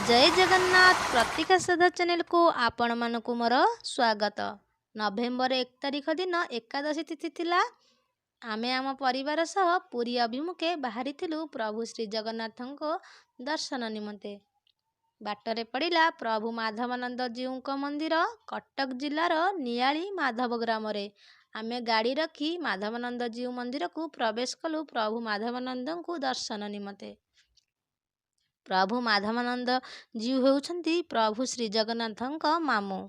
ଜୟ ଜଗନ୍ନାଥ। ପ୍ରତୀକ୍ଷା ଶ୍ରଦ୍ଧା ଚ୍ୟାନେଲକୁ ଆପଣମାନଙ୍କୁ ମୋର ସ୍ୱାଗତ। ନଭେମ୍ବର 1 ତାରିଖ ଦିନ ଏକାଦଶୀ ତିଥି ଥିଲା। ଆମେ ଆମ ପରିବାର ସହ ପୁରୀ ଅଭିମୁଖେ ବାହାରିଥିଲୁ ପ୍ରଭୁ ଶ୍ରୀ ଜଗନ୍ନାଥଙ୍କ ଦର୍ଶନ ନିମନ୍ତେ। ବାଟରେ ପଡ଼ିଲା ପ୍ରଭୁ ମାଧବାନନ୍ଦ ଜୀଉଙ୍କ ମନ୍ଦିର, କଟକ ଜିଲ୍ଲାର ନିଆଳି ମାଧବ ଗ୍ରାମରେ। ଆମେ ଗାଡ଼ି ରଖି ମାଧବାନନ୍ଦ ଜୀଉ ମନ୍ଦିରକୁ ପ୍ରବେଶ କଲୁ ପ୍ରଭୁ ମାଧବାନନ୍ଦଙ୍କୁ ଦର୍ଶନ ନିମନ୍ତେ। ପ୍ରଭୁ ମାଧବାନନ୍ଦ ଜୀଉ ହେଉଛନ୍ତି ପ୍ରଭୁ ଶ୍ରୀ ଜଗନ୍ନାଥଙ୍କ ମାମୁଁ।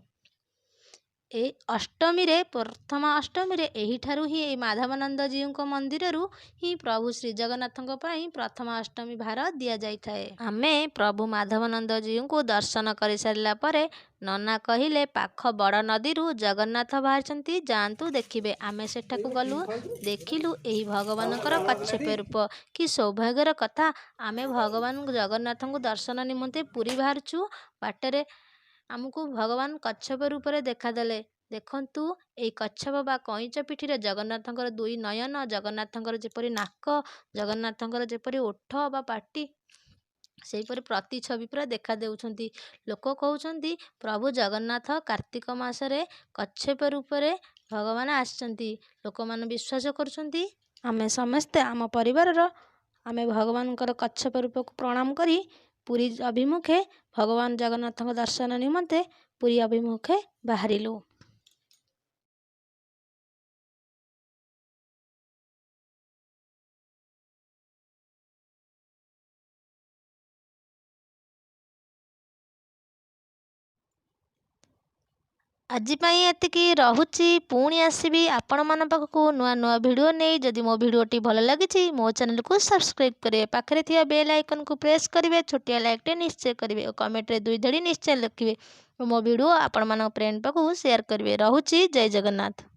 ଏଇ ଅଷ୍ଟମୀରେ, ପ୍ରଥମା ଅଷ୍ଟମୀରେ ଏହିଠାରୁ ହିଁ, ଏଇ ମାଧବାନନ୍ଦ ଜୀଉଙ୍କ ମନ୍ଦିରରୁ ହିଁ ପ୍ରଭୁ ଶ୍ରୀ ଜଗନ୍ନାଥଙ୍କ ପାଇଁ ପ୍ରଥମା ଅଷ୍ଟମୀ ଭାର ଦିଆଯାଇଥାଏ। ଆମେ ପ୍ରଭୁ ମାଧବାନନ୍ଦ ଜୀଉଙ୍କୁ ଦର୍ଶନ କରିସାରିଲା ପରେ ନନା କହିଲେ, ପାଖ ବଡ଼ ନଦୀରୁ ଜଗନ୍ନାଥ ବାହାରିଛନ୍ତି, ଯାଆନ୍ତୁ ଦେଖିବେ। ଆମେ ସେଠାକୁ ଗଲୁ, ଦେଖିଲୁ ଏହି ଭଗବାନଙ୍କର କଚ୍ଛପ ରୂପ। କି ସୌଭାଗ୍ୟର କଥା! ଆମେ ଭଗବାନ ଜଗନ୍ନାଥଙ୍କୁ ଦର୍ଶନ ନିମନ୍ତେ ପୁରୀ ବାହାରୁଛୁ, ବାଟରେ ଆମକୁ ଭଗବାନ କଚ୍ଛପ ରୂପରେ ଦେଖାଦେଲେ। ଦେଖନ୍ତୁ, ଏଇ କଚ୍ଛପ ବା କଇଁଚ ପିଠିରେ ଜଗନ୍ନାଥଙ୍କର ଦୁଇ ନୟନ, ଜଗନ୍ନାଥଙ୍କର ଯେପରି ନାକ, ଜଗନ୍ନାଥଙ୍କର ଯେପରି ଓଠ ବା ପାଟି, ସେହିପରି ପ୍ରତିଛବି ପୁରା ଦେଖା ଦେଉଛନ୍ତି। ଲୋକ କହୁଛନ୍ତି, ପ୍ରଭୁ ଜଗନ୍ନାଥ କାର୍ତ୍ତିକ ମାସରେ କଚ୍ଛପ ରୂପରେ ଭଗବାନ ଆସିଛନ୍ତି। ଲୋକମାନେ ବିଶ୍ୱାସ କରୁଛନ୍ତି। ଆମେ ସମସ୍ତେ ଆମ ପରିବାରର ଆମେ ଭଗବାନଙ୍କର କଚ୍ଛପ ରୂପକୁ ପ୍ରଣାମ କରି ପୁରୀ ଅଭିମୁଖେ, ଭଗବାନ ଜଗନ୍ନାଥଙ୍କ ଦର୍ଶନ ନିମନ୍ତେ ପୁରୀ ଅଭିମୁଖେ ବାହାରିଲୁ। ଆଜି ପାଇଁ ଏତିକି ରହୁଛି। ପୁଣି ଆସିବି ଆପଣମାନଙ୍କ ପାଖକୁ ନୂଆ ନୂଆ ଭିଡ଼ିଓ ନେଇ। ଯଦି ମୋ ଭିଡ଼ିଓଟି ଭଲ ଲାଗିଛି, ମୋ ଚ୍ୟାନେଲକୁ ସବସ୍କ୍ରାଇବ୍ କରିବେ, ପାଖରେ ଥିବା ବେଲ୍ ଆଇକନ୍କୁ ପ୍ରେସ୍ କରିବେ, ଛୋଟିଆ ଲାଇକ୍ଟେ ନିଶ୍ଚୟ କରିବେ ଓ କମେଣ୍ଟରେ ଦୁଇ ଧାଡ଼ି ନିଶ୍ଚୟ ଲେଖିବେ ଓ ମୋ ଭିଡ଼ିଓ ଆପଣମାନଙ୍କ ଫ୍ରେଣ୍ଡ ପାଖକୁ ସେୟାର କରିବେ। ରହୁଛି, ଜୟ ଜଗନ୍ନାଥ।